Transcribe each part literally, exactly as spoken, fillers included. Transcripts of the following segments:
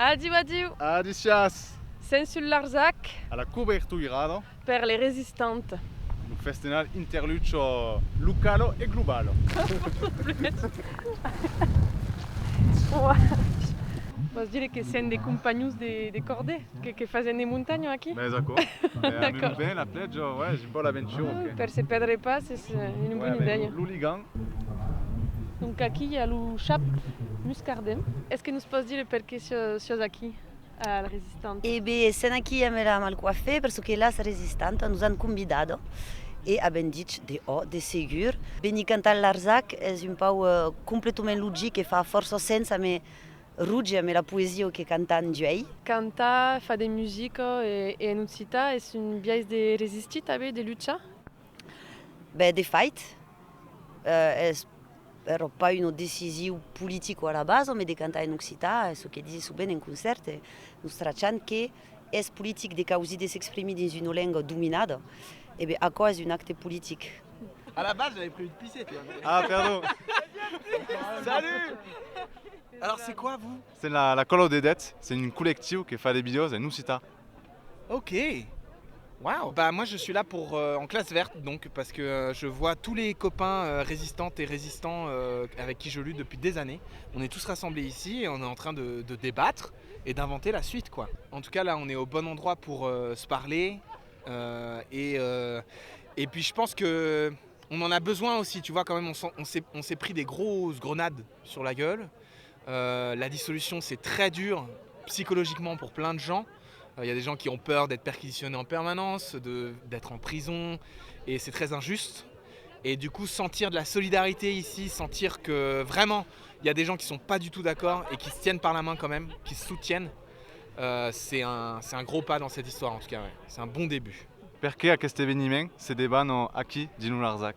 Adiu, adiu! Adissiatz! Sèm sul Larzac. A la coberturada. Per les resistants. Lo festenal interlucha locala e globala. Vòs dire que sèm de companhons de, de còrda, que, que fasèm de montanha aquí? Ben, es aquò. Ben, amem ben la pluèja, ouais, es un pauc l'aventura, ok. Per se pèrdre pas, es, eh, una bona idèia. Lo ligam. Donc aquí i a lo chap Muscardin. Es que nos pòs dire perqué siás, siás aquí, al Resistant? E ben, sèm aquí amb la Malcoiffée, perçò que las Resistantas nos an convidada e avèm dich de, ò, de segur. Venir cantar al Larzac es un pauc, eh, completament logic e fa fòrça sens amb Roge, amb la poesia que cantam d'uèi. Cantar, far de musica e, e en occitan es un biais de resistir tanben, de luchar? Ben, de fait, eh, es, èra pas una decision politica a la basa, mas de cantar en occitan, es çò que disi sovent en concèrt, eh, nos tracham que es politic de causir de s'exprimir dins una lenga dominada, e ben, aquò es un acte politic. À la base, j'avais prévu de pisser, tu vois. Ah, pardon. Salut. Alors, c'est quoi, vous ? C'est la, la Còla de Dètz, c'est un collectiu que fa de vidèos en occitan. Ok. Wow. Bah, moi, je suis là pour, euh, en classe verte, donc, parce que, euh, je vois tous les copains, euh, résistantes et résistants, euh, avec qui je lutte depuis des années. On est tous rassemblés ici et on est en train de, de débattre et d'inventer la suite, quoi. En tout cas, là, on est au bon endroit pour, euh, se parler, euh, et, euh, et puis, je pense que on en a besoin aussi, tu vois, quand même, on s'en-, on s'est, on s'est pris des grosses grenades sur la gueule. Euh, la dissolution, c'est très dur psychologiquement pour plein de gens. Euh, il y a des gens qui ont peur d'être perquisitionnés en permanence, de, d'être en prison, et c'est très injuste. Et du coup, sentir de la solidarité ici, sentir que vraiment, il y a des gens qui sont pas du tout d'accord et qui se tiennent par la main quand même, qui se soutiennent, euh, c'est un, c'est un gros pas dans cette histoire, en tout cas, ouais. C'est un bon début. Perqué aqueste eveniment se debana aquí, dins lo Larzac?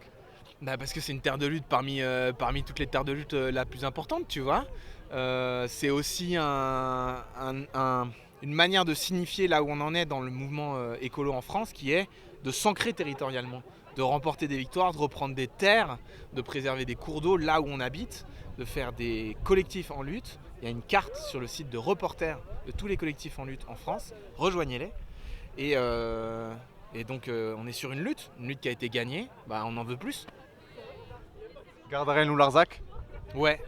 Bah, parce que c'est une terre de lutte parmi, euh, parmi toutes les terres de lutte, euh, la plus importante, tu vois. Euh, c'est aussi un, un, un, une manière de signifier là où on en est dans le mouvement, euh, écolo en France, qui est de s'ancrer territorialement, de remporter des victoires, de reprendre des terres, de préserver des cours d'eau là où on habite, de faire des collectifs en lutte. Il y a une carte sur le site de Reporters de tous les collectifs en lutte en France. Rejoignez-les. Et, euh, Et donc, euh, on est sur une lutte, une lutte qui a été gagnée, bah, on en veut plus. Gardarem lo Larzac? Ouais.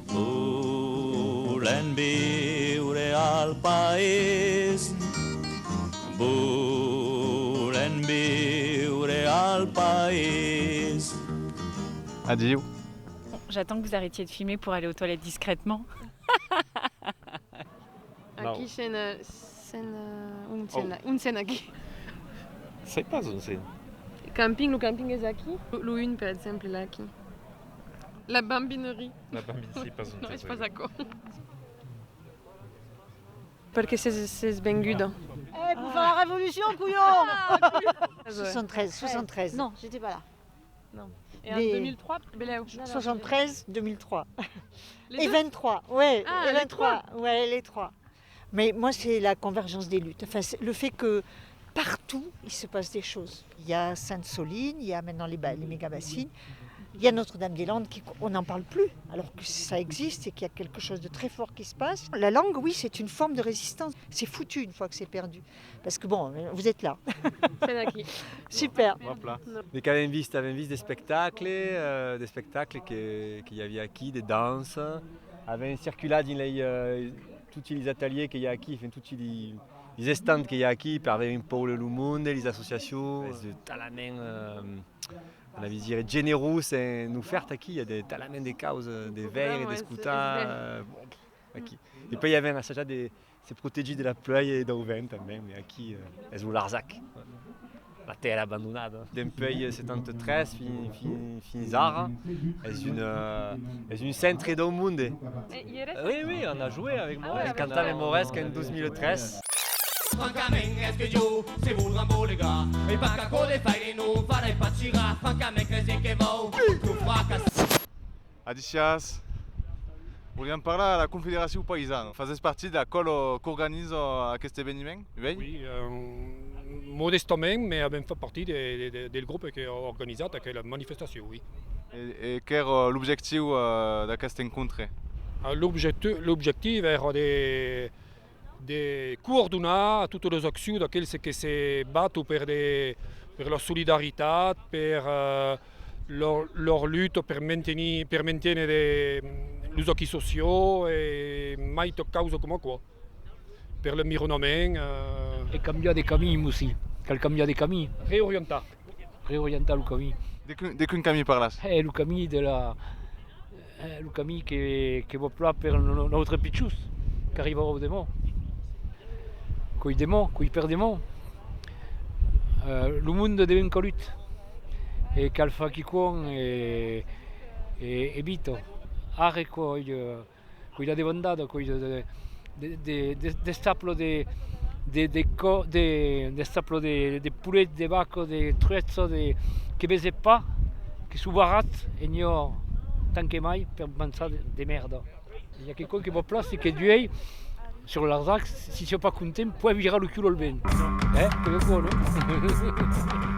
Volem viure al país, volem viure al país. Adiu. Bon, j'attends que vous arrêtiez de filmer pour aller aux toilettes discrètement. Aquí sèm, eh, sèm, eh, on sèm, on sèm aquí? Sai pas on sèm. Camping, lo camping es aquí. Lo, lo un, per exemple, là, aquí. La bambinerie. La bambinerie, sai pas on... Non, es pas aquò. Perqué sètz, sètz venguda? Eh, pour faire la révolution, couillon! Soixante-treize, soixante-treize. Non, j'étais pas là. Non. Et en deux mille trois, belèu. Soixante-treize, deux mille trois. Les deux? Et vingt-trois, ouais, ah, et les vingt-trois, trois. Ouais, les trois. Mais moi, c'est la convergence des luttes. Enfin, c'est le fait que partout, il se passe des choses. Il y a Sainte-Soline, il y a maintenant les ba-, les méga-bassines, il y a Notre-Dame-des-Landes, qui, on n'en parle plus, alors que ça existe et qu'il y a quelque chose de très fort qui se passe. La langue, oui, c'est une forme de résistance. C'est foutu une fois que c'est perdu. Parce que bon, vous êtes là. Sèm aquí. Super. Òp là. Donc avèm vist, avèm vist d'espectacles, euh, d'espectacles que, que i aviá aquí, de dança. Avèm circulat dins les, euh, toti les atelièrs que i a aquí, enfin, toti les, les estands que i a aquí per veire un pauc lo monde, les associacions. Es de talament, euh, anavi dire, generós en ofèrta aquí, i a de, talament de causas de veire, d'escotar, euh, bon, pff, aquí. E puèi avèm assajat de se protegir de la pluèja e dau vent tanben, mas aquí, eh, es lo Larzac. La tèrra abandonada. Dempuèi setanta-tres fin, fin, fins ara, es un, eh, es un centre dau monde. Eh, i èretz? Oui, oui, on a joué avec Maurès. Cantam amb Maurès en dos mil tres. Francament, es que jo, se volrà embolegar, e pas qu'aquò de faire, non farai pas tirar, francament, cresi que vau tot fracassar. Adissiatz. Voliam parlar a la Confederacion Païsana. Fasètz partit de la còla qu'organiza aqueste eveniment, uèi? Oui, euh, modestament, mais avèm fait partie de, de, de, del grop que a organizat aquela manifestacion, oui. E, e qu'èra l'objectiu, euh, d'aqueste encontre? Ah, l'objecti-, l'objectiu èra de, De coordonar totas las accions d'aqueles que se baton per de, per la solidaritat, per, eh, lor, lor luta per mantenir, per manténer de, los acquis sociaux e mai tot causa coma aquò. Per l'environament, eh. E cambiar de camin aussi, cal cambiar de camin. Reorientar. Reorientar lo camin. De quin, de quin camin parlas? Eh, lo camin de la, eh, lo camin que, que vòl plan per no-, nòstres pichons, qu'arribaràn deman. Qu'es deman, qu'es per deman. Eh, lo monde devèn calut. E cal far quicòm e, e, e vite. Ara qu'es, eh, qu'es la debandada, qu'es de, de, de, de, d'estable de, de, de co-, de, d'estable de, de polet, de vaca, de truècha, de, que vese pas, que son barrats, e n'i a tant que mai per manjar de, de mèrda. I a quicòm que vòl plan, c'est que d'uèi, sur Larzac, si siá pas content, pòt virar lo cul al vent. Eh? Que ben, non?